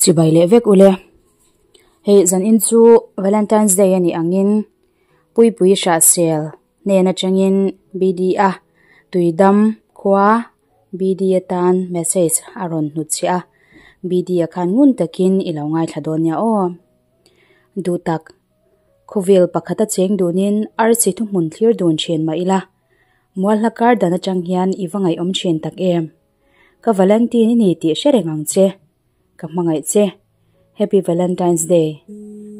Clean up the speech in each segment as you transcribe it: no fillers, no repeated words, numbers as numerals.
Chibai leh vek ule. Hei zanin chu Valentine's Day a nih angin Puipui Hrahsel hnen atangin BD a Tuidam khua BD atan message a rawn hnutchhiah a, BD a khan ngun takin i lo ngaithla dawn nia aw. Duhtak, khawvel pakhata cheng dunin arsi thuhmun thlir dun thin mah ila, mualhla kar dan atang hian i va ngaihawm thin tak em? Ka Valentine i ni tih hre reng ang che. Ka hmangaih che. Happy Valentine's Day.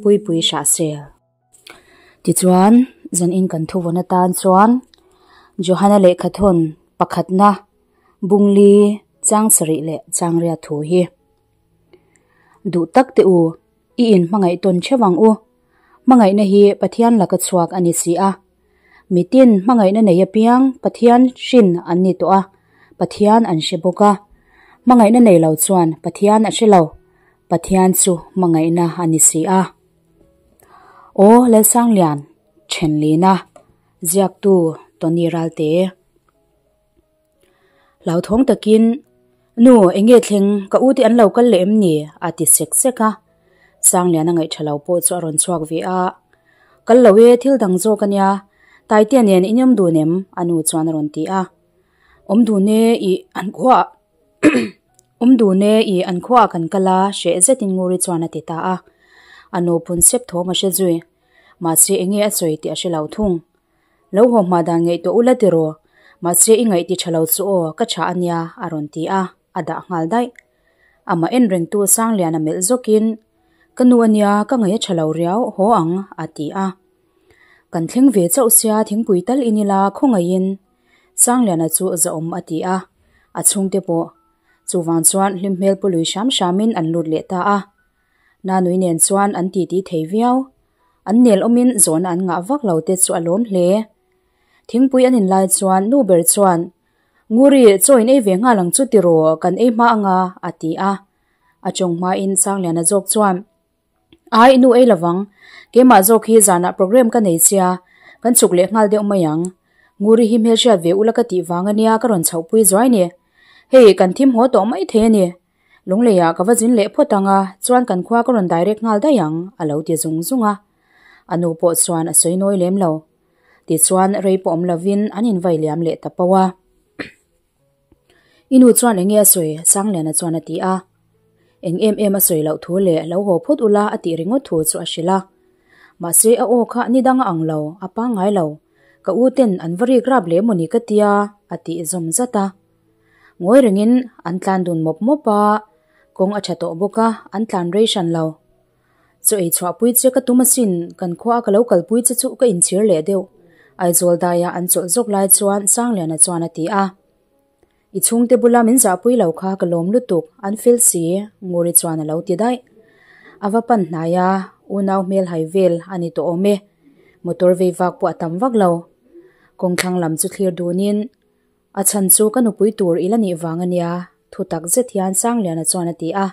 Puipui Hrahsel. Tichuan, zanin kan thuvawn atan chuan Johana lehkhathawn pakhatna Bungli chang sarih leh changriat thu hi duh tak teh u, i inhmangaih tawn theuh ang u. Hmangaihna hi Pathian laka chhuak a ni si a. Mitin hmangaihna nei apiang Pathian hrin an ni tawh a, Pathian an hre bawk a. Hmangaihna nei lo chuan Pathian a hre lo, Pathian chu hmangaihna a ni si a. Aw Lalsanglian, Thenlina, ziaktu Tony Ralte. Hlauthawng takin, Nu, eng nge thleng, ka u te an lo kal leh em ni? a ti sek sek a. Sangliana ngaih tha lo pawh chu a rawn chhuak ve a. Kal lo e, thil dang zawk a nia, Taitea nen in awm dun em? a nu chuan a rawn ti a. Awm dun e, i an khuaah awm dun e, i an khuaah kan kal a, hreh zetin Nguri chuan a ti ta a. A nu phun sep thawm a hre zui. Mahse eng nge a sawi tih a hre lo thung. Lo haw hma dan ngaihtuah ula tiraw, mahse i ngaih ti tha lo chu aw, ka tha a nia, a rawn ti a, a dah nghal daih. Amah en rengtu Sangliana melh zawkin, Ka nu a nia, ka ngaih a tha lo riau, haw ang, a ti a. Kan thleng ve chauh sia thingpui tal in ila khawngaihin Sangliana chu zahawm a ti a, a chhungte pawh chuvang chuan hlim hmel pu lui hram hramin an lut leh ta a. Nanui nen chuan an titi thei viau. An nel awmin zawhna an ngah vak lo te chu a lawm hle. Thingpui an inlai chuan nu ber chuan, Nguri, chaw in ei ve nghal ang chu tiraw, kan ei hma anga, a ti a. A chawng hmain Sangliana zawk chuan, Ai, nu ei lovang, keimah zawk hi zanah programme ka nei sia, kan chhuk leh nghal deuh mai ang. Nguri hi hmelhriat ve ula ka tih vang ania ka rawn chhohpui zuai ni. Hei, kan thim haw tawh mai thei a ni. Lungleiah ka va zin leh phawt ang a, chuan kan khua ka rawn direct nghal daih ang, a lo ti zung zung a. A nu pawh chuan a sawi nawi lem lo. Tichuan rei pawh awm lovin an invai liam leh ta poh a. I nu chuan eng nge a sawi? Sangliana chuan a ti a. Eng em em a sawi loh thu leh lo haw phawt ula a tih ringawt thu chu a hrilh a. Mahse a aw kha ni dang a ang lo, a pangngai lo. Ka u ten an va rik rap leh mawni ka tia, a tih zawm zat a. Ngawi rengin an tlan dun mawp mawp a, kawng a tha tawh bawk a, an tlan rei hran lo. Chaw ei chhuahpui che ka tum asin, kan khua a ka lo kalpui che chu ka inchhir leh deuh, Aizawl daia an chawlh zawk lai chuan Sangliana chuan a ti a. I chhungte bula min zahpui lo kha ka lawm lutuk, an fel si, Nguri chuan a lo ti daih. A va pan hnai a, unau hmel hai vel a ni tawh awm e. Motor vei vak pawh a tam vak lo. Kawngthlang lam chu thlir dunin, A chhan chu ka nupui tur i la nih vang a nia, thu tak zet hian Sangliana chuan a ti a.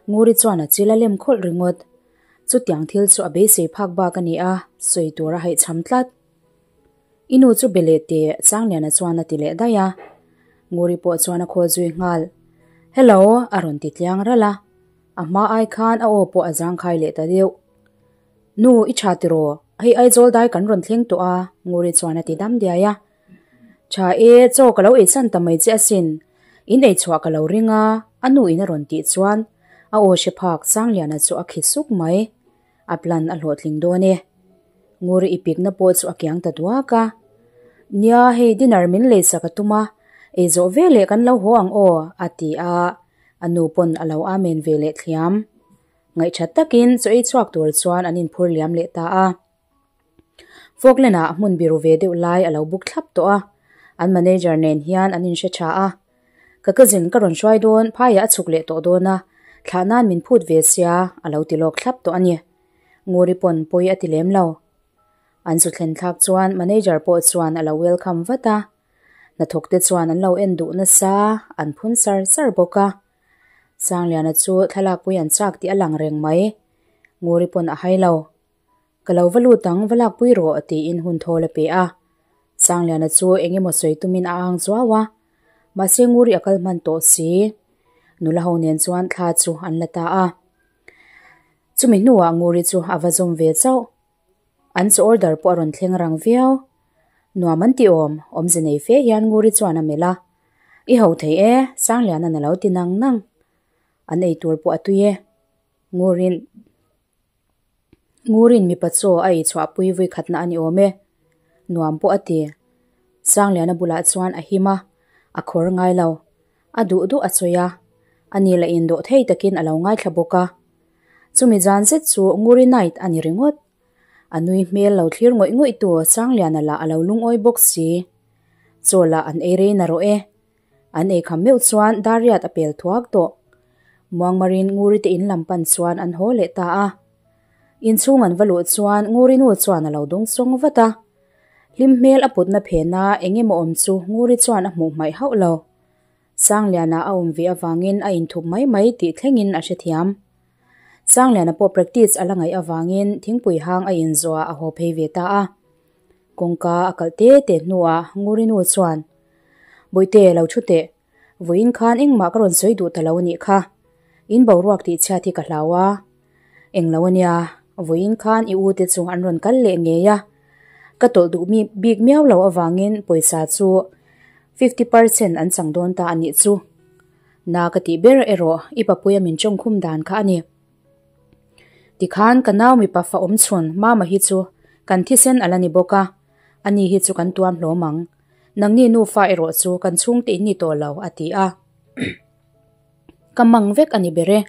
Nguri chuan a chil a lem khawlh ringawt. Chutiang thil chu a beisei phak bak a ni a, sawi tur a haihchham tlat. I nu chu be leh teh, Sangliana chuan a ti leh daih a. Nguri pawh chuan a khawl zui nghal. Hello, a rawn ti tliang ralh a. A hma ai khan a aw pawh a zangkhai leh ta deuh. Nu, i tha tiraw? Hei Aizawl dai kan rawn thleng tawh a, Nguri chuan a ti dam diai a. Tha e, chaw ka lo eisan ta mai che asin. In eichhuah ka lo ring a, a nu in a rawn tih chuan a aw hre phak Sangliana chu a khi suk mai. A plan a hlawhtling dawn e. Nguri i pikna pawh chu a kiang ta duak a. Nia, hei dinner min leisak a tum a, ei zawh veleh kan lo haw ang aw, a ti a, a nu pawn a lo amen ve leh thliam. Ngaihthat takin chaw ei chhuak tur chuan an inphur liam leh ta a. Falkland-ah hmun biru ve deuh lai a lo buk thlap tawh a, an manager nen hian an inhre tha a. Ka cousin ka rawn hruai dawn, phaiah a chhuk leh tawh dawn a, thlah nan min phut ve sia, a lo ti lawk thlap tawh a ni. Nguri pawn pawi a ti lem lo. An zu thlen thlak chuan manager pawh chuan a lo welcome vat a. Hnathawk te chuan an lo en duh nasa, an phun sar sar bawk a. Sangliana chu thlalakpui an chak tih a lang reng mai. Nguri pawn a hai lo. Ka lo va lut ang, va lakpui rawh, tiin hun thawl a pe a. Sangliana chu eng emaw sawi tumin a ang zuau a. Mahse Nguri a kal hman tawh si. Nula ho nen chuan thla chu an la ta a. Chumi hnuah Nguri chu a va zawm ve chauh. An chaw order pawh a rawn thleng rang viau. Nuam an ti awm, awmze nei fe hian Nguri chuan a melh a. I ho thei e, Sangliana'n a lo ti nang nang. An ei tur pawh a tui e. Ngurin Ngurin mipa chaw a ei chhuahpui vui khatna a ni awm e. Nuam pawh a ti. Sangliana bulah chuan a him a, a khawr ngai lo. A duh duh a sawi a, a ni lah indawh thei takin a lo ngaithla bawk a. Chumi zan zet chu Nguri night a ni ringawt. A nui hmel lo thlir ngawih ngawih tu Sangliana lah a lo lungawi bawk si. Chaw lah an ei rei narawh e. An ei kham meuh chuan Dariat a pel thuak tawh. Muangmarin Nguri te in lam pan chuan an haw leh ta a. Inchhung an va luh chuan Nguri nu chuan a lo dawng sawng vat a. Hlim hmel a putna phena eng emaw awm chu Nguri chuan a hmuh hmaih hauh lo. Sangliana a awm ve avangin a inthup mai mai tih thlengin a hrethiam. Sangliana pawh practice a la ngaih avangin thingpui hang a inzuah a haw phei ve ta a. Kawngka a kalh te te hnuah Nguri nu chuan, Bawihte, lo thu teh. Vawiin khan engmah ka rawn sawi duh ta lo anih kha. In boruak tih chhiat hi ka hlau a. Englo ania, vawiin khan i u te chu an rawn kal leh ngei a. Ka tawlh duh mi bik miau lo avangin pawisa chu 50% an chang dawn ta anih chu. Na ka tih ber erawh i papuia min tawngkhum dan kha a ni. Tikhan ka nau mipa fa awm chhun Mama hi chu kan thisen a la ni bawk a, ani hi chu kan tuam hlawm ang. Nangni nufa erawh chu kan chhungte in ni tawh lo, a ti a. Ka mang vek a ni ber e.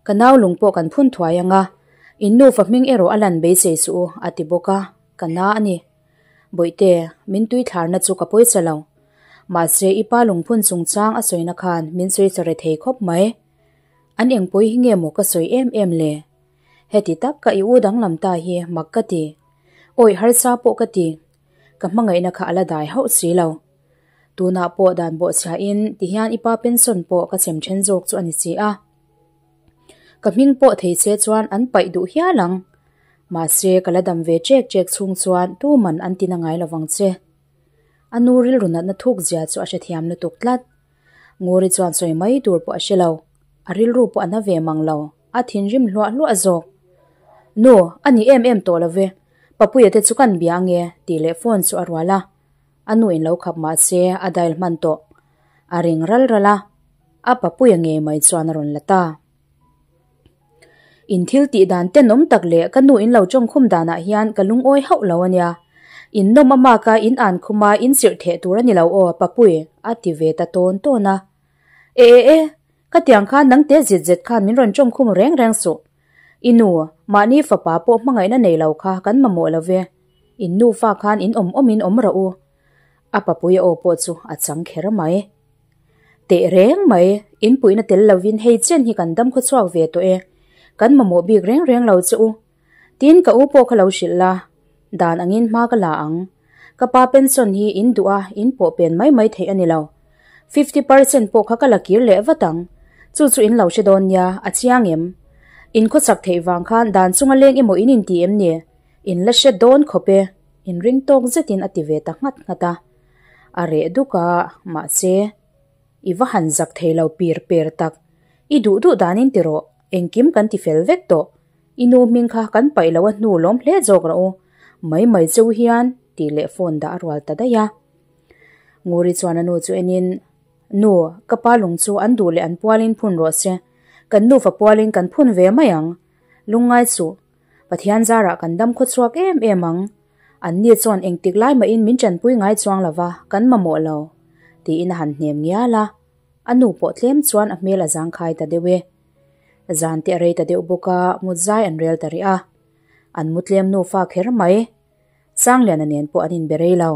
Ka nau lung pawh kan phun thuai ang a, in nufa hming erawh a lan beisei suh u, a ti bawk a, ka na a ni. Bawihte, min tui thlarna chu ka pawisa lo. Mahse i pa lungphun chungchang a sawina khan min sawi chare thei khawp mai. An engpawih hi nge maw ka sawi em em le? Heti tak ka i u danglam ta hi mak ka ti. Awih harsa pawh ka ti. Ka hmangaihna kha a la dai hauh si lo. Tunah pawh dan bawhchhiahin tihian i pa pension pawh ka chhem then zawk chu a ni si a. Ka hming pawh thei che chuan an paih duh hial ang. Mahse ka la dam ve chek chek chhung chuan tuman an tina ngai lovang che. A nu rilru natna thuk zia chu a hrethiam lutuk tlat. Nguri chuan sawi mai tur pawh a hre lo. A rilru pawh a na ve mang lo. A thinrim hluah hluah zawk. Nu, a ni em em tawh lo ve. Papuia te chu kan bia ange tih leh phone chu a rual a. A nu in lo khap mah se a dial hman tawh. A ring ral ral a. A papuia ngei mai chuan a rawn la ta. In thil tih dan tenawm tak leh ka nu in lo tawngkhum danah hian ka lungawi hauh lo a nia. In nawm a mak a, in an khum a, in sirh theh tur a ni lo aw, Papui, a ti ve ta tawn tawn a. E e e, ka tiang khan nang te zit zet khan min rawn tawngkhum reng reng suh. I nu, mahni fapa pawh hmangaihna nei lo kha kan mamawh lo ve. In nufa khan in awm awmin awm rawh u. A Papuia aw pawh chu a chang kher mai. Teh reng mai, in puihna tel lovin hei chen hi kan dam khaw chhuak ve tawh e, kan mamawh bik reng reng lo che u. Tin, ka u pawh kha lo hrilh la, dan angin hma ka la ang. Ka pa pension hi in duh a, in pawh pen mai mai theih a ni lo. 50% pawh kha ka la kir leh vat ang. Chu chu in lo hre dawn nia, a chiang em? In khawchak theih vang khan dan chunga leng emaw in inti em ni? In la hre dawn khawp e, inring tawk zetin a ti ve ta nghat nghat a. A reh duk a, mahse, i va han zak thei lo pir per tak. I duh duh danin ti rawh, engkim kan ti fel vek tawh. I nu hming kha kan paih lo a hnu lawm hle zawk rawh u, mai mai cheu hian, tih leh phone dah a rual ta daih a. Nguri chuan a nu chu enin, Nu, ka pa lung chu an duh leh an pualin phun rawh se, kan nufa pualin kan phun ve mai ang. Lungngai suh, Pathian zarah kan dam khawchhuak em em ang. An ni chuan engtik lai mahin min tanpui ngai chuang lo va, kan mamawh lo, tiin a han hnem ngial a. A nu pawh tlem chuan a hmel a zangkhai ta deuh e. Zan te a rei ta deuh bawk a, mut zai an rel ta rih a. An mu tlem nufa kher mai. Sangliana nen pawh an inbe rei lo.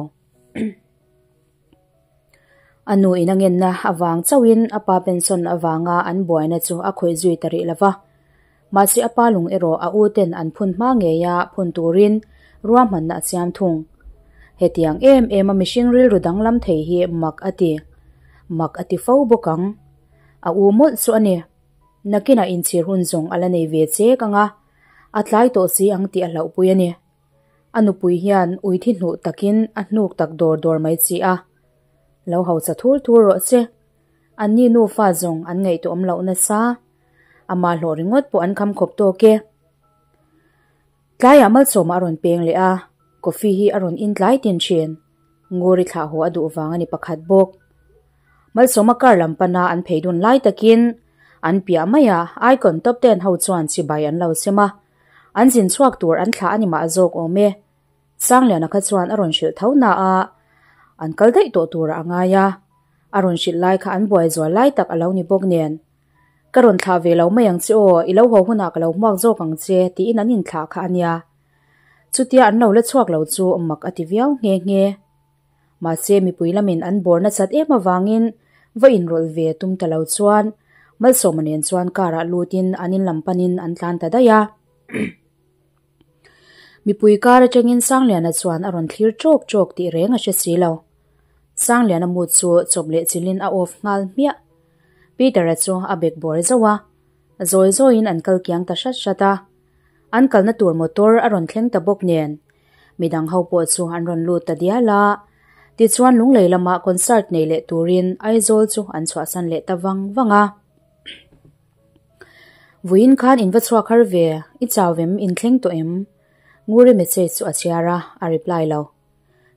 A nu in a ngenna avang chauhin a pa pension avanga an buaina chu a khawih zui ta rih lo va. Mahse a pa lung erawh a u ten an phun hma ngei a phun turin ruahmanna a siam thung. Hetiang em em a mihring rilru danglam thei hi mak a ti. Mak a ti fo bawk ang. A u mawlh chu a ni. Nakinah inchhir hun zawng a la nei ve chek ang a, a tlai tawh si ang tih a hlauhpui a ni. A nupui hian ui thi hnuh takin a hnuk tak dawr dawr mai chi a. Lo hausa thur thur rawh che. Anni nufa zawng an ngaihtuah awm loh nasa. Ama hlawh ringawt pawh an kham khawp tawk e. Tlaiah Malsawma a rawn peng leh a, coffee hi a rawn in tlai tin thin. Nguri thlah haw a duh vang a ni pakhat bawk. Malsawma car lam pana an phei dun lai takin an piah mai a, Icon Top Ten ho chuan chibai an lo sem a, an zin chhuak tur an thlah a ni mah zawk awm e. Sangliana kha chuan a rawn hrilh tho na a, an kal daih tawh turah a ngai a, a rawn hrilh lai kha an buai zual lai tak a lo ni bawk nen. Ka rawn thlah ve lo mai ang che aw, i lo haw hunah ka lo hmuak zawk ang che tiin an inthlah kha a nia. Chutia an lo la chhuak lo chu mak a ti viau nghe nghe. Mahse mipui lamin an bawr nasat em avangin va inrawlh ve tum ta lo chuan Malsawma nen chuan car ah lutin an in lam panin an tlan ta daih a. Mipui kar atangin Sangliana chuan a rawn thlir ṭawk ṭawk tih reng a hre si lo. Sangliana mood chu chawp leh chilhin a off nghal hmiah. Peter-a chu a bek bawr zauh a, zawi zawiin an kal kiang ta hrat hrat a. An kalna tur motor a rawn thleng ta bawk nen, midang ho pawh chu an rawn lut ta dial a. Tichuan Lunglei lama concert nei leh turin Aizawl chu an chhuahsan leh ta vang vang a. Vawiin khan in va chhuak har ve, i chau vem in thleng tawh em? Nguri message chu a chhiar a, a reply lo.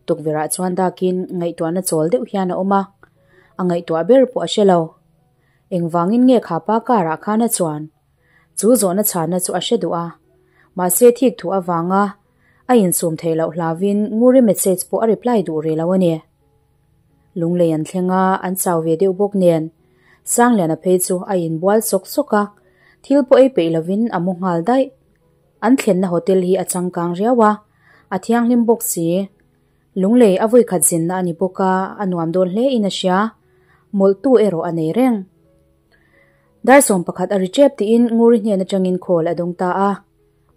Tukverhah chuan dakin ngaihtuahna chawl deuh hian a awm a, a ngaihtuah ber pawh a hre lo. Engvangin nge kha pa car ah khan a chuan? Chu zawhna chhanna chu a hre duh a, mahse thik thuh avanga a insum theih loh hlauhin Nguri message pawh a reply duh rih lo a ni. Lunglei an thleng a, an chau ve deuh bawk nen. Sangliana phei chu a inbual sawk sawk a, thil pawh ei peih lovin a mu nghal daih. An thlenna hotel hi a changkang riau a, a thianghlim bawk si. Lunglei a vawikhat zinna a ni bawk a, a nuam dawn hle in a hria. Mawlhtu erawh a nei reng. Dar 11 a ri tep tiin Nguri hnen atangin call a dawng ta a.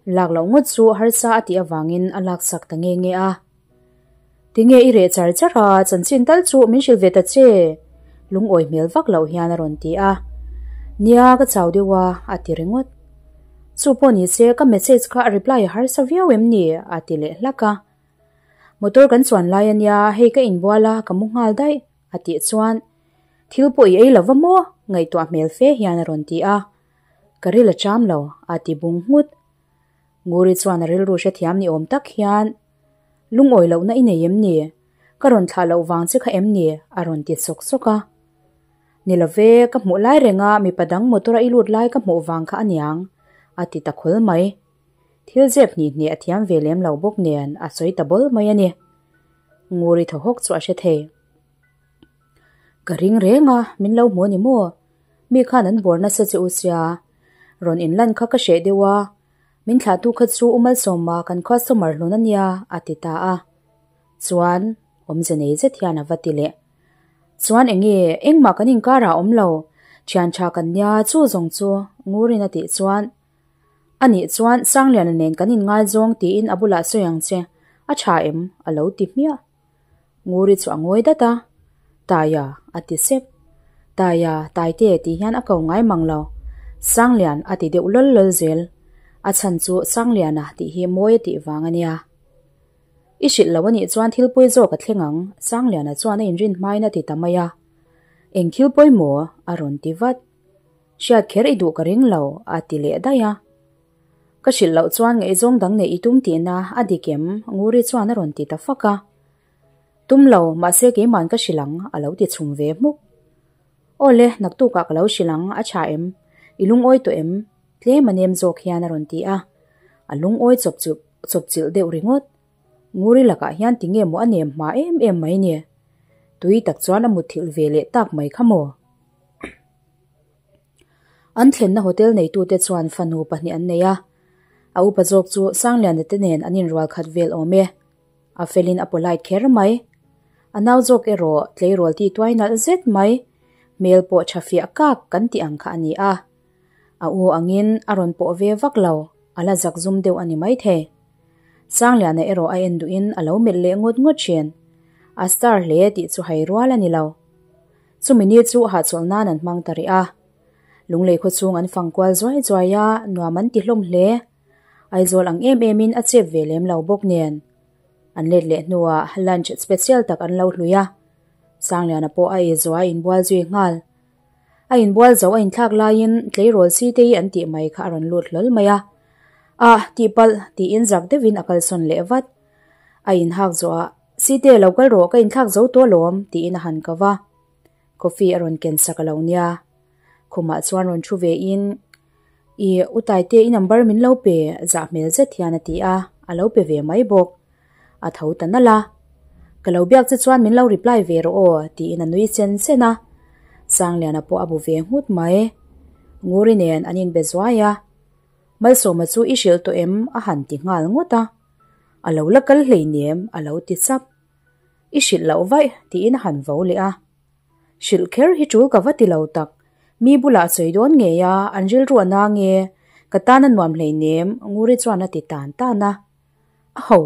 Lak loh ngawt chu harsa a tih avangin a laksak ta nge nge a. Tinge i reh char char a, chanchin tal chu min hrilh ve ta che? Lungawi hmel vak loh hian a rawn ti a. Nia, ka chau deuh a, a ti ringawt. Chu pawh ni se, ka message kha a reply a harsa viau em ni? a ti leh hlak a. Motor kan chuan lai a nia, hei ka inbual a, ka mu nghal daih, a tih chuan, Thil pawh i ei lo va maw? ngaihtuah hmel fe hian a rawn ti a. Ka ril a cham lo, a ti bung nghut. Nguri chuan a rilru hrethiam ni awm tak hian, Lungawi lohna i nei em ni? Ka rawn thlah loh vang che kha em ni? a rawn ti sawk sawk a. Ni lo ve, ka hmuh lai renga mipa dang motor a i lut lai ka hmuh vang kha aniang, a ti ta khul mai. Thil zep hnih hnih a thiam ve lem lo bawk nen a sawi ta bawl mai a ni. Nguri thaw hawk chu a hre thei. Ka ring reng a, min lo hmu a ni maw? Mi khan an bawr nasa che u sia. Rawn inlan kha ka hreh deuh a, min thlahtu kha chu U Malsawma kan customer hlun a nia, a ti ta a. Chuan, awmze nei zet hian a va ti leh. Chuan eng nge, engmah kan inkar ah a awm lo, thian tha kan nia chu zawng chu, Ngurin a tih chuan. A nih chuan Sangliana nen kan inngaizawng tiin a bulah sawi ang che, a tha em? a lo ti hmiah. Nguri chu a ngawi dat a, Taia, a ti sep. Taia, Taite tih hian a ko ngai mang lo. Sanglian a ti deuh lawl lawl zel. A chhan chu Sangliana tih hi mawi a tih vang a nia. I hrilh lo a nih chuan thil pawi zawk a thleng ang, Sangliana chuan a inrin hmain a ti ta mai a. Eng thil pawi maw? a rawn ti vat. Hriat kher i duh ka ring lo, a ti leh daih a. Ka hrilh loh chuan ngaihzawng dang neih i tum tihna a dik em? Nguri chuan a rawn ti ta fak a. Tum lo, mahse keiman ka hrilh ang, a lo ti chhum ve hmuk. Aw le, naktukah ka lo hrilh ang, a tha em? I lungawi tawh em? Tlem a nem zawk hian a rawn ti a. A lungawi chawp chilh chawp chilh deuh ringawt. Nguri lakah hian tinge maw a nem hma em em mai ni? Tui tak chuan a mutthilh ve leh tak mai kha maw? An thlenna hotel neitute chuan fanu pahnih an nei a, a upa zawk chu Sangliana te nen an inrual khat vel awm e. A felin a polite kher mai. A nau zawk erawh tleirawl ti tuai nalh zet mai, hmel pawh tha fiah kak kan tih ang kha a ni a. A u angin a rawn pawh ve vak lo, a la zak zum deuh a ni maithei. Sangliana erawh a en duhin a lo melh leh ngawt ngawt thin. A star hle tih chu hai rual a ni lo. Chumi ni chu hahchawlh nan an hmang ta rih a. Lunglei khaw chhung an fang kual zuai zuai a, nuam an ti hlawm hle. Aizawl ang em emin a chep ve lem lo bawk nen. An let leh hnuah lunch special tak an lo hlui a. Sangliana pawh a ei zuai inbual zui nghal. A inbual zo a inthlak laiin tleirawl Sitei an tih mai kha a rawn lut hlawl mai a. Ah, tihpalh, tiin zak deuhin a kalsawn leh vat. A inhak zawhah, Site, lo kal rawh, ka inthlak zo tawh alawm, tiin a han ko va. Coffee a rawn ken sak a lo nia. Khumah chuan rawn thu ve in, I u Taite i number min lo pe, zah hmel zet hian a ti a, a lo pe ve mai bawk. A tho ta nalh a. Ka lo biak che chuan min lo reply ve rawh aw, tiin a nui chen chen a. Sangliana pawh a bu ve nghut mai. Nguri nen an inbe zuai a. Malsawma chu i hrilh tawh em? a han ti nghal ngawt a. A lo la kal hleinem, a lo ti chap. I hrilh loh vaih, tiin a han vo leh a. Hrilh kher hi tul ka va ti lo tak. Mi bulah sawi dawn ngei a, an rilru a na nge? Ka tan a nuam hleinem, Nguri chuan a ti tan tan a. A ho,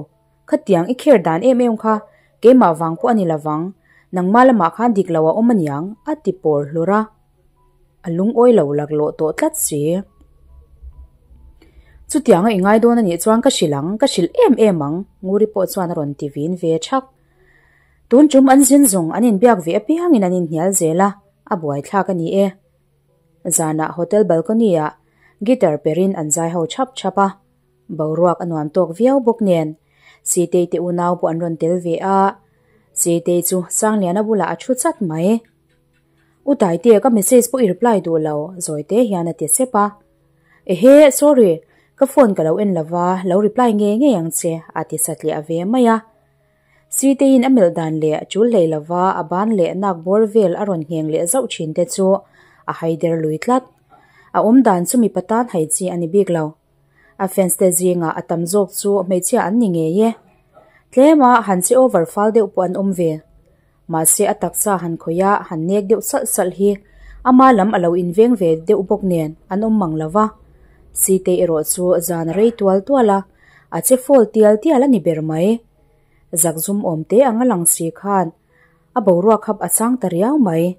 khatiang i kher dan em em kha keimah vang pawh a ni lovang, nangmah lamah khan dik lo a awm aniang, a ti pawr hlur a. A lungawi lo laklawh tawh tlat si. Chutianga i ngai dawn a nih chuan ka hrilh ang, ka hrilh em em ang, Nguri pawh chuan a rawn ti vin ve thak. Tun tum an zin zawng an inbiak ve apiangin an inhnial zel a, a buaithlak a ni e. Zanah hotel balcony-ah guitar perin an zai ho chhap chhap a, boruak a nuam tawk viau bawk nen Sitei te unau pawh an rawn tel ve a, Sitei chu Sangliana bulah a thu chat mai. U Taite ka message pawh i reply duh lo, Zawite hian a ti sep a. Ehe, sorry, ka phone ka lo en lova, lo reply ngei ngei ang che, a ti satliah ve mai a. Siteiin a melh dan leh chul hlei lova a ban leh nak bawr vel a rawn ngheng leh zauh thin te chu a haider lui tlat. A awm dan chu mipa tan hai chi a ni bik lo. A fans te zingah a tam zawk chu hmeichhia an ni ngei e. Tlema han che over fal deuh pawh an awm ve. Mahse a taksa han khawih a han nek deuh salh salh hi ama lam a lo inveng ve deuh bawk nen an awm mang lo va. Sitei erawh chu zan a rei tual tual a, a che fawl tial tial a ni ber mai. Zakzum awm te anga lang si khan a boruak hap a chang ta riau mai.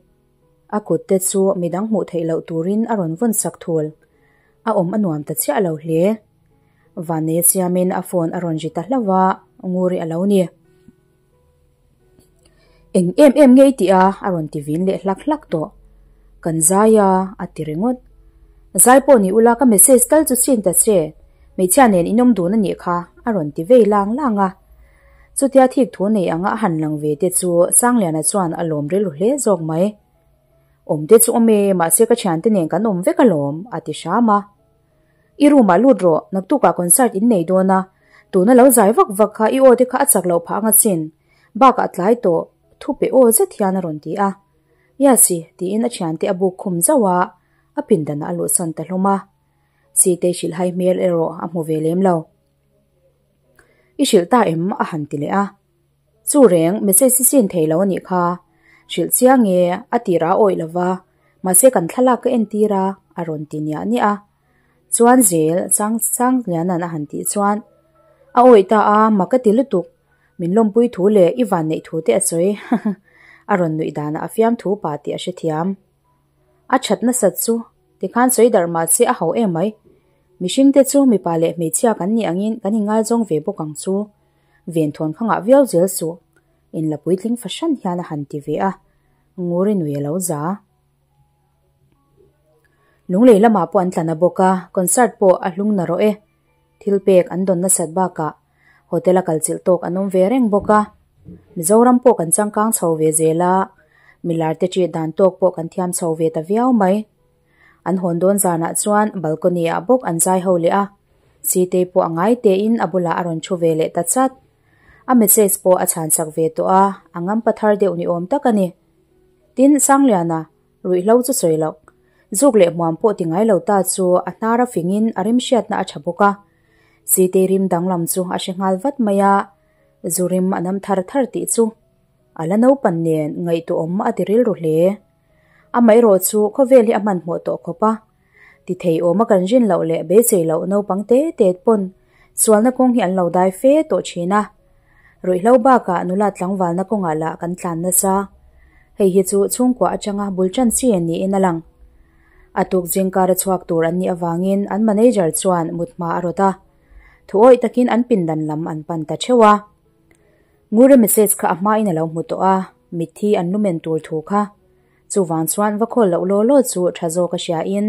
A kut te chu midang hmuh theih loh turin a rawn vawn sak thul. A awm a nuam ta chiah lo hle. Vanneia siamin a phone a rawn ri ta hlauh a, Nguri a lo ni. Eng em em nge i tih a? a rawn ti vin leh hlak hlak tawh. Kan zai a, a ti ringawt. Zai pawh ni ula ka message tal chu chin ta che, hmeichhia nen in awm dun a nih kha, a rawn ti vei lang lang a. Chutia thik thu nei anga a han lang ve te chu Sangliana chuan a lawm rilru hle zawk mai. Awm te chu awm e, mahse ka thiante nen kan awm vek alawm, a ti hram a. I room ah lut rawh, naktukah concert in nei dawn a, tuna lo zai vak vak kha i aw te kha a chak loh phah anga chin, bakah a tlai tawh, thu pe aw zet hian a rawn ti a. Yes i, tiin a thiante a buk khum zauh a, a pindanah a luhsan ta hlawm a. Sitei hrilhhai hmel erawh a hmu ve lem lo. I hrilh ta em? a han ti leh a. Chu reng, message hi sin thei lo a nih kha. Hrilh chiang e, a tirah a awih lo va, mahse kan thlalak ka entir a, a rawn ti niah niah a. Chuan zel, Chang Changliana'n a han tih chuan, A awih ta a, mak ka ti lutuk, min lawmpui thu leh i vanneih thu te a sawi, a rawn nuih danah a fiamthu pah tih a hrethiam. A that nasat chu, tikhan sawi darh mah se a ho em mai. Mihringte chu mipa leh hmeichhia kan nih angin kan inngaizawng ve bawk ang chu. Venthawn kha ngah viau zel suh. Inla puitling fahran hian a han ti ve a, Nguri nui a lo za. Lunglei lamah pawh an tla na bawk a, concert pawh a hlung na rawh e. Thil pek an dawn nasat bakah hotel a kalchilh tawk an awm ve reng bawk a. Mizoram pawh kan changkang chho ve zel a, milar te ṭih dan tawk pawh kan thiam chho ve ta viau mai. An hawn dawn zanah chuan balcony ah bawk an zai ho leh a, Sitei pawh a ngai tein a bulah a rawn thu ve leh ta chat. A message pawh a chhan sak ve tawh a, a ngampa thar deuh ni awm tak a ni. Tin, Sangliana, ruihhlo chu sawi loh. Zuk leh hmuam pawh ti ngai lo ta chu a hnar a fingin a rimhriatna a tha bawk a. Sitei rim danglam chu a hre nghal vat mai a, zu rim a nam thar thar tih chu a la naupan nen ngaihtuahawm a ti rilru hle. Amaherawh chu khawvel hi a hmanhmawh tawh khawp a, ti thei awma kan rin loh leh beisei loh naupang te te pawn sualna kawng hi an lo dai fe tawh thin a. Ruihhlo bakah nula tlangvalna kawngah lah kan tlan nasa. Hei hi chu chhungkua atanga bul tan chi niin a lang. A tuk zingkar a chhuak tur an nih avangin an manager chuan mut hma a rawt a. Thuawih takin an pindan lam an pan ta theuh a. Nguri message kha a hmain a lo hmu tawh a, mitthi an lumen tur thu kha. Chuvang chuan va call loh law law chu tha zawk a hria in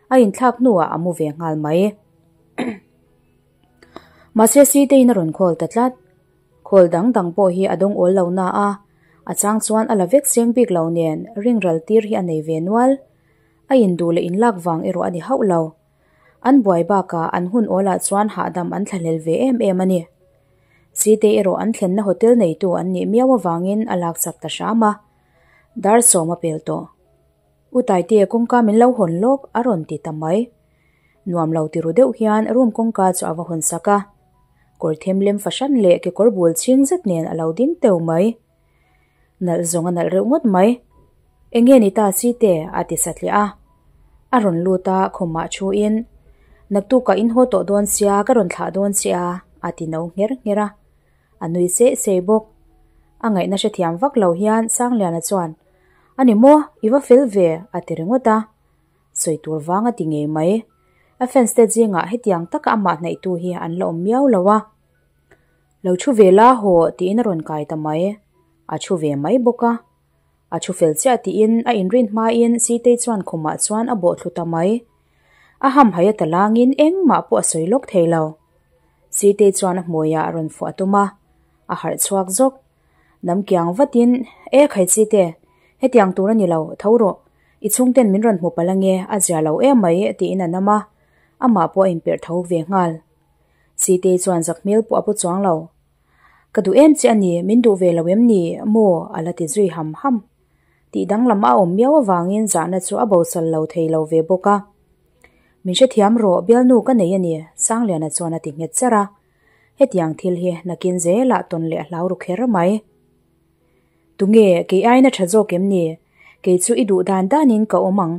a inthlak hnuah a mu ve nghal mai. Mahse Siteiin a rawn call ta tlat. Call dang dang pawh hi a dawng awl lo na a, a chang chuan a la vek seng bik lo nen ring ral tir hi a nei ve nual. A induh leh inlak vang erawh a ni hauh lo. An buai bakah an hun awlah chuan hahdam an thlahlel ve em em a ni. Sitei erawh an thlenna hotel neitu an nih miau avangin a lakchak ta hram a. Dar sawm a pel tawh. U Taitea kawngka min lo hawn lawk a rawn ti ta mai. Nuam lo ti ru deuh hian room kawngka chu a va hawn sak a. Kawr them lem fahran leh kekawr bul chhing zet nen a lo ding teu mai. Nalh zawng a nalh reuh ngawt mai. Enge ni ta Site? a ti satliah a. A rawn lut a, khumah thu in, Naktukah in haw tawh dawn sia, ka rawn thlah dawn che a, a ti no ngher ngher a. A nui seh seh bawk. A ngaihna hrethiam vak lo hian Sangliana chuan, A ni maw, i va fel ve, a ti ringawt a. Sawi tur vang a ti ngei mai. A fans te zingah hetiang taka amah hnaihtu hi an la awm miau lo a. Lo thu ve la haw tiin a rawn kai ta mai. A thu ve mai bawk a. A thu fel chiah tiin a inrin hmain Sitei chuan khumah chuan a bawh thlu ta mai. A hamhaih a ta langin engmah pawh a sawi lawk thei lo. Sitei chuan a hmuiah a rawn fuah tum a, a harh chhuak zawk. Nam kiang vatin, E khai Site, hetiang tur a ni lo, tho rawh. I chhungten min rawn hmu palh ange, a zia lo em mai tiin a nam a, amah pawh a inperh tho ve nghal. Sitei chuan zak hmel pawh a pu chuang lo. Ka duh em che a ni, min duh ve lo em ni maw? a la ti zui ham ham. Tih danglam a awm miau avangin zahna chu a bosal lo thei lo ve bawk a. Min hrethiam rawh, bialnu ka nei a ni, Sangliana chuan a ti nghet charh a. Hetiang thil hi nakin zelah tawn leh a hlau ru kher mai. Tunge, kei aiin a tha zawk em ni? Kei chu i duh dan danin ka awm ang.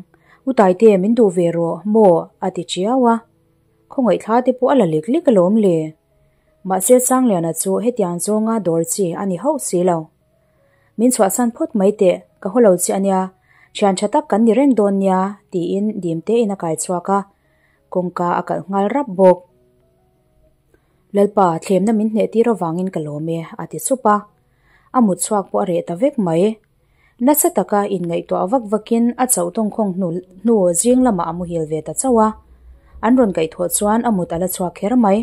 U Taite, min duh ve rawh, maw? a ti chiau a. Khawngaih thla te pawh a la lek lek alawm le. Mahse Sangliana chu hetiang zawnga dawr chi a ni hauh si lo. Min chhuahsan phawt mai teh, ka haw lo che ania, thian tha tak kan ni reng dawn nia, tiin dim tein a kai chhuak a, kawngka a kalh nghal rap bawk. Lalpa, thlemna min hneh tir avangin ka lawm e, a ti sup a. A mut chhuak pawh a reh ta vek mai. Nasa taka inngaihtuah vak vakin a chauh tawngkhawng hnu hnu zing lamah a muhil ve ta chauh a. An rawn kaihthawh chuan a mut a la chhuak kher mai.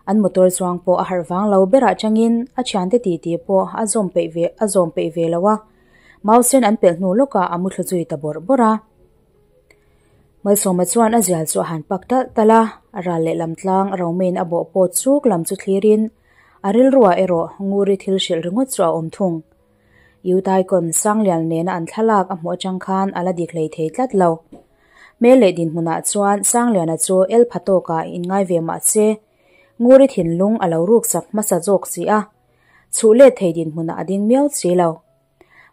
An motor chuang pawh a harh vang lo berah changin a thiante titi pawh a zawm peih ve a zawm peih ve lo a. Mausen an pelh hnu lawkah a muthlu zui ta bawrh bawrh a. Malsawma chuan a zial chu a han pak talh talh a, a ral lehlam tlang Romain a bawh pawt chuk lam chu thlirin a rilruah erawh Nguri thil hrilh ringawt chu a awm thung. Utaikon Sanglian nena an thlalak a hmuh atang khan a la dik hlei thei tlat lo. Hmel leh dinhmunah chuan Sangliana chu el pha tawkah inngai ve mah se, Nguri thinlung a lo ruksak hmasa zawk si a, chhuh let thei dinhmunah a ding miau si lo.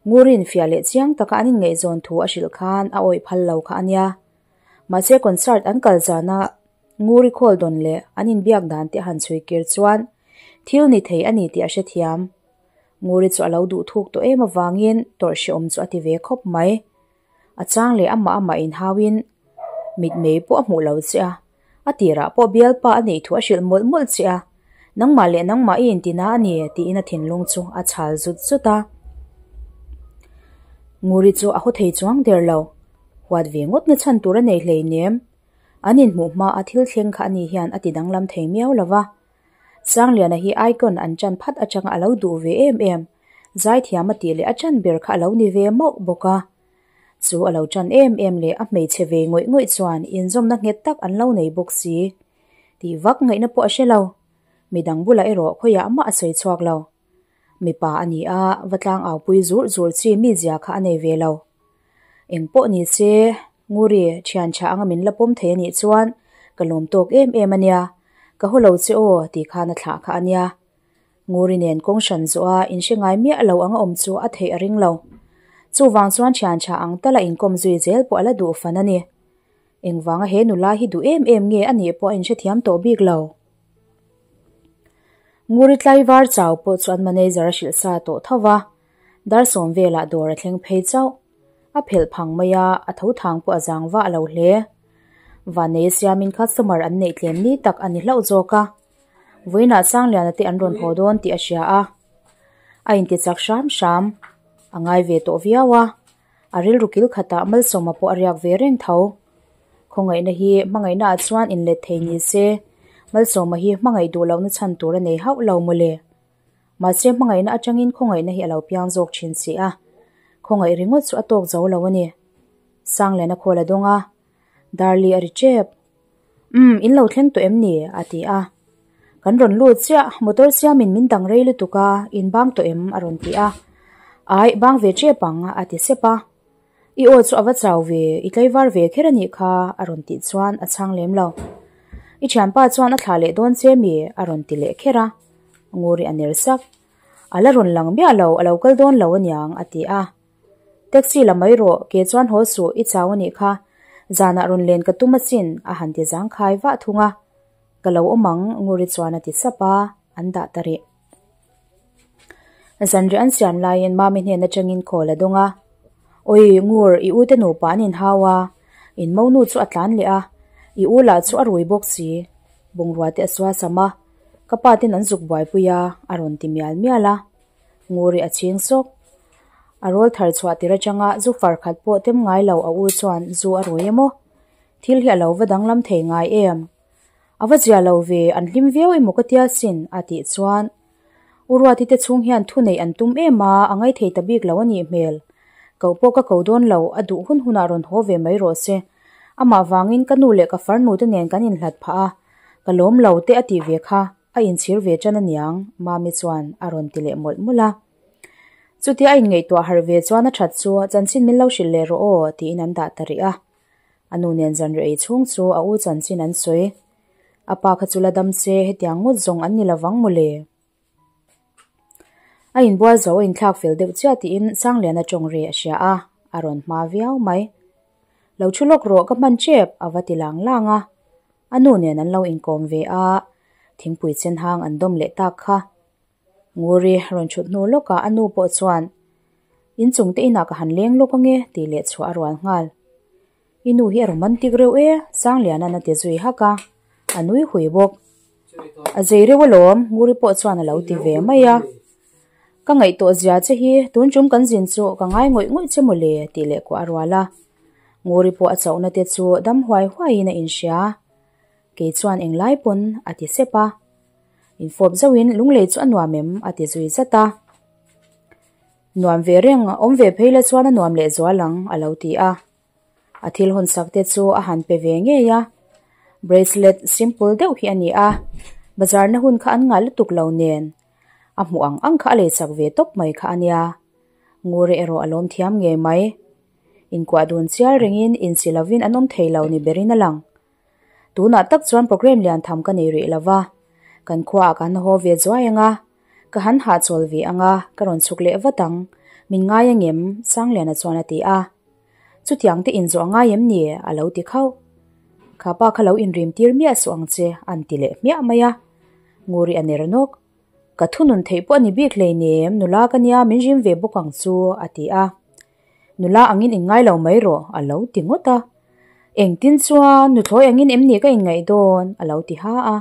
Ngurin fiah leh chiang taka an inngaihzawn thu a hrilh khan a awih phal lo kha a nia. Mahse concert an kal zana Nguri khawl dawn leh an inbiak dan te a han chhui kir chuan thil ni thei a ni tih a hrethiam. Nguri chu a lo duh thuk tawh em avangin tawrh hrehawm chu a ti ve khawp mai. A chang leh amah amah inhauin mitmei pawh a hmuh lo che a, a tirah pawh bialpa a neih thu a hrilh mawlh mawlh che a, nangmah leh nangmah i intina a ni tiin a thinlung chu a chhal zut zut a. Nguri chu a haw thei chuang der lo, huat ve ngawt na chhan tur a nei hleinem. An inhmuh hma a thil thleng kha ani hian a ti danglam thei miau lo va. Sangliana hi icon an chan phat atanga a lo duh ve em em, zaithiam a tih leh a chan ber kha a lo ni ve mauh bawk a. Chu a lo chan em em leh a hmeichhe ve ngawih ngawih chuan inzawmna nghet tak an lo nei bawk si. Tih vak ngaihna pawh a hre lo. Midang bulah erawh khawiah mah a sawi chhuak lo. Mipa a ni a, va tlang aupui zurh zurh chi mizia kha a nei ve lo. Eng pawh ni se, Nguri, thian tha anga min la pawm thei a nih chuan ka lawm tawk em em a nia, ka haw lo che aw tih khan a thlah kha a nia. Nguri nen kawng hran zawh a inhre ngai miah lo anga awm chu a theih a ring lo. Chuvang chuan thian tha ang tala inkawm zui zel pawh a la duh fan a ni. Engvanga he nula hi duh em em nge a nih pawh a inhrethiam tawh bik lo. Nguri tlaivar chau pawh chu an manager a hrilh sa tawh tho va, dar sawm velah dawr a thleng phei chauh. A phelh phang mai a, a tho thang pawh a zang vah lo hle. Vannei siamin customer an neih tlem ni tak a ni hlauh zawk a. Vawiinah Sangliana te an rawn haw dawn tih a hria a, a inti chak hram hram. A ngai ve tawh viau a. A rilru kil khatah Malsawma pawh a riak ve reng tho. Khawngaihna hi hmangaihna ah chuan inlet thei ni se, Malsawma hi hmangaih duh lohna chhan tur a nei hauh lo mawle. Mahse hmangaihna atangin khawngaihna hi a lo piang zawk thin si a, khawngaih ringawt chu a tawk zo lo a ni. Sangliana khawl a dawng a, Darli a ri tep. Umm, in lo thleng tawh em ni? a ti a. Kan rawn lut chiah, motor siamin min dang rei lutuk a, in bang tawh em? a rawn ti a. Aih, bang ve tep ang, a ti sep a. I aw chu a va chau ve, i tlaivar ve kher a nih kha, a rawn tih chuan a chhang lem lo. I thianpa chuan a thlah leh dawn che mi? a rawn ti leh kher a. Nguri a ner sak. A la rawn lang miah lo, a lo kal dawn lo aniang, a ti a. Taxi la mai rawh, ke chuan haw suh, i chau a nih kha. Zanah rawn len ka tum asin, a han ti zangkhai vah thung a. Ka lo awm ang, Nguri chuan a ti sap a, an dah ta rih. Zanriah an siam laiin Mami hnen atangin call a dawng a. Awi, Ngur, i ute nupa an inhau a, in monu chu a tlan leh a, i u lah chu a rui bawk si. Bungrua te a sual sam a, ka pa ten an zuk buaipui a, a rawn ti mial mial a. Nguri a chhing sawk. A rawl thar chhuah tir atanga zu far khat pawh tem ngai lo a u chuan zu a rui emaw? Thil hi a lo va danglam thei ngai em? A va zia lo ve, an hlim viau emaw ka tia sin, a tih chuan U Ruati te chhung hian thu neih an tum em a, a ngai thei ta bik lo a nih hmel. Koh pawh ka ko dawn lo, a duh hun hunah rawn haw ve mai rawh se. Amah vangin ka nu leh ka farnu te nen kan inhlat phah a, ka lawm lo te a tih ve kha. A inchhir ve tan aniang, Mami chuan a rawn ti leh mawlh mawlh a. Chutia a inngaihtuah harh ve chuan a that chu chanchin min lo hrilh leh rawh aw tiin an dah ta rih a. A nu nen zanriah ei chhung chu a u chanchin an sawi. A pa kha chu la dam se hetiang ngawt zawng an ni lovang mawle. A inbual zo a inthlak fel deuh chiah tiin Sangliana tawng ri a hria a, a rawn hma viau mai. Lo thu lawk rawh ka hman tep a va ti lang lang a. A nu nen an lo inkawm ve a, thingpui chen hang an dawm leh tak kha. Nguri rawn chhut hnu lawkah a nu pawh chuan, In chung te inah ka han leng lawk ange tih leh chhuah a rual nghal. I nu hi a romantic reuh e, Sangliana'n a ti zui hak a, a nui hui bawk. A zei reuh alawm, Nguri pawh chuan a lo ti ve mai a. Ka ngaihtuah zia che hi tun tum kan zin chu ka ngai ngawih ngawih che mawle tih leh kuah a rual a. Nguri pawh a chauhna te chu dam huai huaiin a inhria. Kei chuan englai pawn a ti sep a. Infawp zauhin lunglei chu a nuam em a ti zui zat a. Nuam ve reng, awm ve phei la chuan a nuam leh zual ang a lo ti a. A thil hawn sak te chu a han pe ve ngei a. Bracelet simple deuh hi a ni a, bazar na hun kha an ngah lutuk lo nen a hmuh ang ang kha a lei chak ve tawp mai kha a nia. Nguri erawh a lawm thiam ngei mai. Inkuah dun chial rengin insi lovin an awm thei lo ni berin a lang. Tunah tak chuan program lian tham ka nei rih lo va, kan khuaah ka han haw ve zuai ang a, ka han hahchawl ve ang a, ka rawn chhuk leh vat ang, min ngai angem? Sangliana chuan a ti a. Chutiang te inzawh a ngai em ni? a lo ti khauh. Kha pa kha lo inrim tir miah suh ang che, an ti leh hmiah mai a. Nguri a ner nawk. Ka thunun theih pawh a ni bik hleinem, nula ka nia min rim ve bawk ang chu, a ti a. Nula angin inngai lo mai rawh, a lo ti ngawt a. Engtin chuan nuthlawi angin em ni ka inngaih dawn? a lo ti ha a.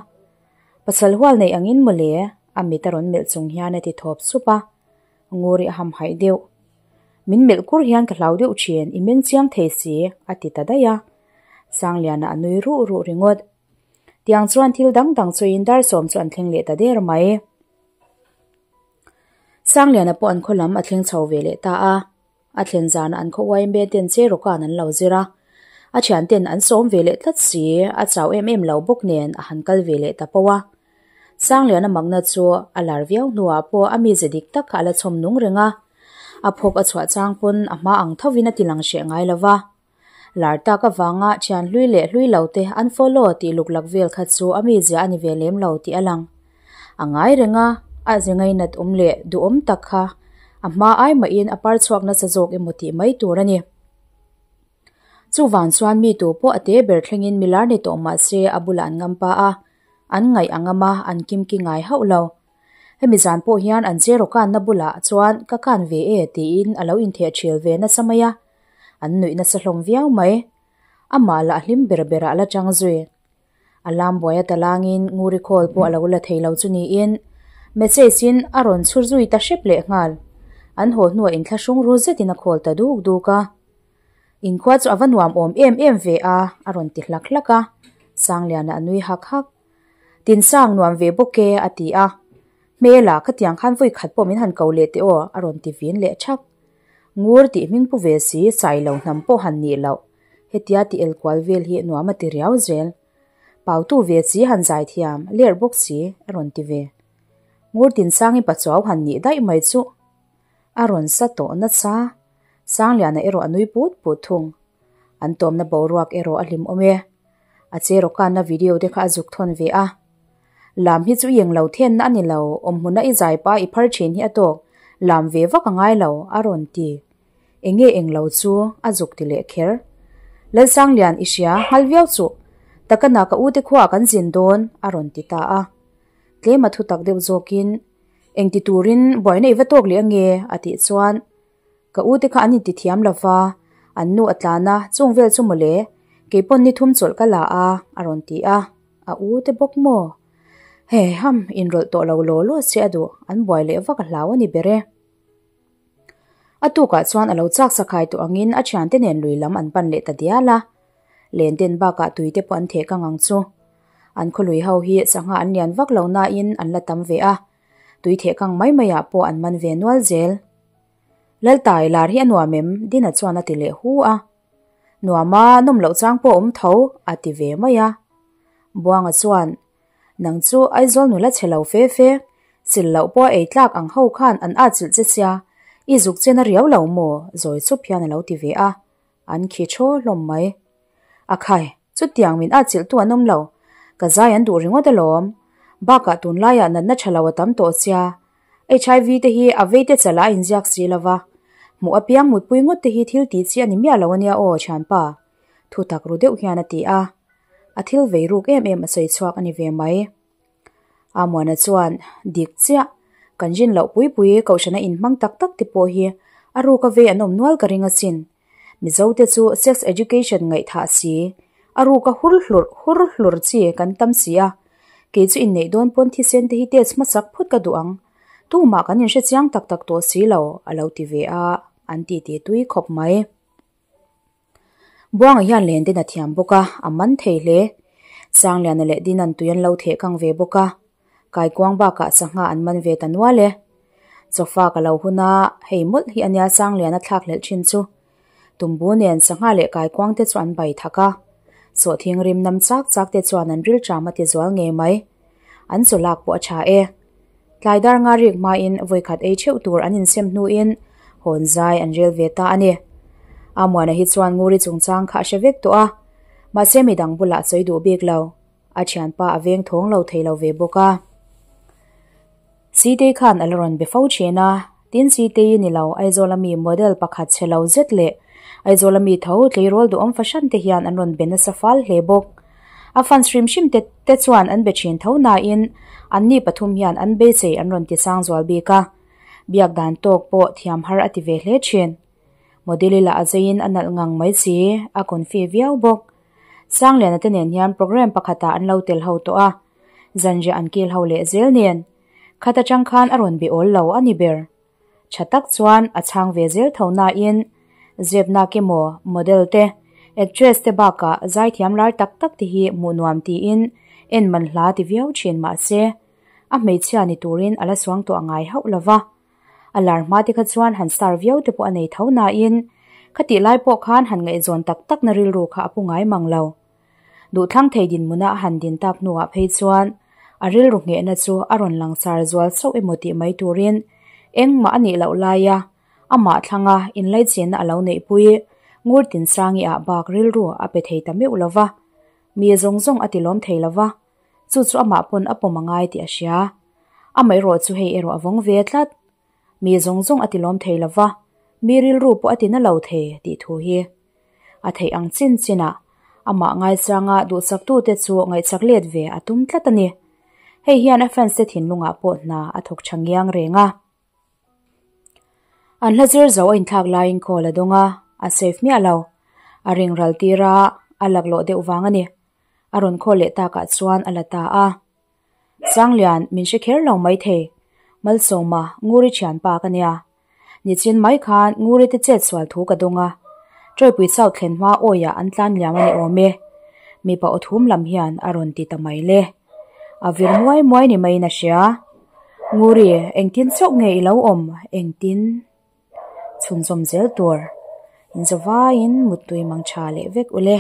Pasal hual neih angin mawle, a mit a rawn melh chung hian a ti thawp sup a. Nguri a hamhaih deuh. Min melh kur hian ka hlau deuh thin, i meng chiang thei si, a ti ta daih a. Sangliana a nui ruh ruh ringawt. Tiang chuan thil dang dang chuin Darsawm chu an thleng leh ta der mai. Sangliana pawh an khaw lam a thleng chho ve leh ta a. A thlen zanah an khaw uaimbe ten che rawkan an lo zir a. A thian ten an sawm ve leh tlat si, a chau em em lo bawk nen a han kal ve leh ta poh a. Sangliana makna chu a lar viau hnuah pawh a mize dik tak kha a la chhawm nung reng a. A phawk a chhuah chang pawn a hma ang thovin a ti lang hreh ngai lo va. Lar tak avanga thian hlui leh hlui lo te an follow tih luk lak vel kha chu a mizia a ni ve lem lo tih a lang. A ngai reng a, a ze ngainat awm leh duhawm tak kha a hma ai mahin a par chhuak nasa zawk emaw tih mai tur a ni. Chuvang chuan mi tu pawh a te ber thlengin milar ni tawh mah se a bulah an ngam pa a, an ngaih a ngam a, an kimki ngai hauh lo. Hemi zan pawh hian an cheraw kanna bulah chuan ka kan ve e tiin a lo intheh ṭhil ve nasa mai a, an nuih nasa hlawm viau mai. Amah lah hlim ber berah la chang zui. A lam buai a talangin Nguri call pawh a lo la thei lo chu niin message in a rawn chhur zui ta hrep leh nghal. An haw hnuah inthlahrung ru zetin a call ta duk duk a. Inkhua chu a va nuam awm em em ve a, a rawn ti hlak hlak a. Sangliana a nui hak hak. Tinsang nuam ve bawk e, a ti a. Hmela, khatiang khan vawi khat pawh min han ko leh teh aw, a rawn ti vin leh thak. Ngur tih hming pu ve si, sai lo hnam pawh han nih loh. Hetia ti el kual vel hi nuam a ti riau zel. Pautu ve chi han zai thiam, ler bawk si, a rawn ti ve. Ngur Tinsangi pachuau han nih daih mai chuh. A rawn sa tawh nasa. Sangliana erawh a nui put put thung. An tawmna boruak erawh a hlim awm e. A che rawkanna video te kha a zuk thawn ve a. Lam hi chu i englo thenna a ni lo, awmhmuna i zai pa i phar thin hi a tawk, lam ve vak a ngai lo, a rawn ti. Enge englo chu a zuk ti leh kher. Lalsanglian i hria, nghal viau chuh. Takana ka ute khuaah kan zin dawn, a rawn ti ta a. Tlema thutak deuh zawkin, Engti turin buaina i va tawk leh ange? a tih chuan, Ka ute kha an inti thiam lo va, an nu a tlan a, chung vel chu mawle, kei pawn ni thum chawlh ka la a, a rawn ti a, a ute bawk maw? He ham, inrawlh tawh lo law law se a duh, an buai leh vak a hlau a ni ber e. A tukah chuan a lo chak sakhai tawh angin a thiante nen lui lam an pan leh ta dial a, len den bakah tui te pawh an theh kang ang chu. An khawlui ho hi sangha an lian vak lo nain an la tam ve a, tui theh kang mai maiah pawh an man ve nual zel. Laltai lar hi a nuam em? Dina chuan a ti leh hu a. Nuam a, nawm loh chang pawh a awm tho, a ti ve mai a. Buanga chuan, Nang chu Aizawl nula chhe lo fe fe, sil loh pawh a ei tlak ang ho khan an at chilh che sia, i zuk chen a riau lo maw? Zawi chup hian a lo ti ve a. An khi thaw hlawm mai. A khai, chutiang min at chilh tu an awm lo. Ka zai an duh ringawt alawm. Bakah tunlaiah natna tha lo a tam tawh sia. HIV te hi a vei te chalah a inziak si lo va. Hmuh apiang mutpui ngawt te hi thil tih chi a ni miah lo ania aw, thianpa. Thutak ru deuh hian a ti a. A thil vei ruk em em a sawi chhuak a ni ve mai. Amuana chuan, Dik chiah, kan rin loh pui pui kohhrana inhmang tak tak te pawh hi a ruka vei an awm nual ka ring asin. Mizote chu sex education ngaihthah si, a ruka hur hlurh hur hlur chi kan tam si a. Kei chu inneih dawn pawn thisen te hi test hmasak phut ka duh ang. Tumah kan inhre chiang tak tak tawh si lo, a lo ti ve a, an titi tui khawp mai. Buanga hian len den a thiam bawk a, a man thei hle. Sangliana leh Dinan tui an lo theh kang ve bawk a, kaikuang bakah sangha an man ve ta nual e. Chawfa ka lo hun a, hei mawlh hi ania Sangliana thlak hlelh thin chu. Tumbu nen sangha leh kaikuang te chu an bai thak a, sawhthing rim nam chak chak te chuan an rilṭam a ti zual ngei mai. An chaw lak pawh a tha e. Tlai dar nga rik hmain vawikhat ei theuh tur an insem hnuin hawn zai an rel ve ta a ni. Amuana hi chuan Nguri chungchang kha a hre vek tawh a, mahse midang bulah a sawi duh bik lo. A thianpa a veng thawng lo thei lo ve bawk a. Sitei khan a la rawn be fo thin a, tin Sitei ni lo Aizawla mi model pakhat chhe lo zet leh Aizawla mi tho tleirawl duhawm fahran te hian an rawn be nasa fal hle bawk. A fans hrim hrim te te chuan an be thin tho nain anni pathum hian an beisei an rawn ti sang zual bik a, biak dan tawk pawh thiam har a ti ve hle thin. Model-i lah a zeiin a nalh ngang mai si, a confi viau bawk. Sangliana te nen hian programme pakhatah an lo tel ho tawh a, zanriah an kil ho leh zel nen khat atang khan a rawn be awl lo a ni ber. Tha tak chuan a chhang ve zel tho nain zepnak emaw model te, actress te bakah zaithiam lar tak tak te hi hmuh nuam tiin en man hla ti viau thin mahse a hmeichhia ni turin a la suang tawh ngai hauh lova. A lar hma te kha chuan han star viau te pawh a nei tho nain khatih lai pawh khan han ngaihzawn tak tak na rilru kha a pu ngai mang lo. Duhthlang thei dinhmuna a han din tak hnuah phei chuan a rilru nghehna chu a rawn langsar zual chauh emaw tih mai turin engmah a nih loh laia amah thlanga inlaichenna a lo neihpui Ngur Tinsangi ah bak rilru a pe thei ta meuh lova, mi zawng zawng a ti lawm thei lova, chu chu amah pawn a pawm a ngai tih a hria. Amaherawh chu hei erawh a vawng ve tlat. Mi zawng zawng a ti lawm thei lova, mi rilru pawh a ti na lo thei tih thu hi. A theih ang chin chinah amah ngaisanga duhsaktute chu ngaihchak let ve a tum tlat a ni. Hei hian a fans te thinlungah pawh hna a thawk tha ngiang reng a. An hla zir zo a inthlak laiin call a dawng a, a save miah lo. A ring ral tir a, a laklawh deuh vang a ni. A rawn call leh takah chuan a la ta a. Sanglian, min hre kher lo maithei. Malsawma, Nguri thianpa ka nia. Nichin mai khan Nguri te chet sual thu ka dawng a. Ṭawipui chauh thlen hma awiah an tlan liam a ni awm e. Mipa aw thum lam hian a rawn ti ta mai le. A vir muai muai ni maiin a hria. Nguri, engtin chauh nge i lo awm? Engtin? Chhunzawm zel tur. Inzawvaiin muttui mang tha leh vek ule.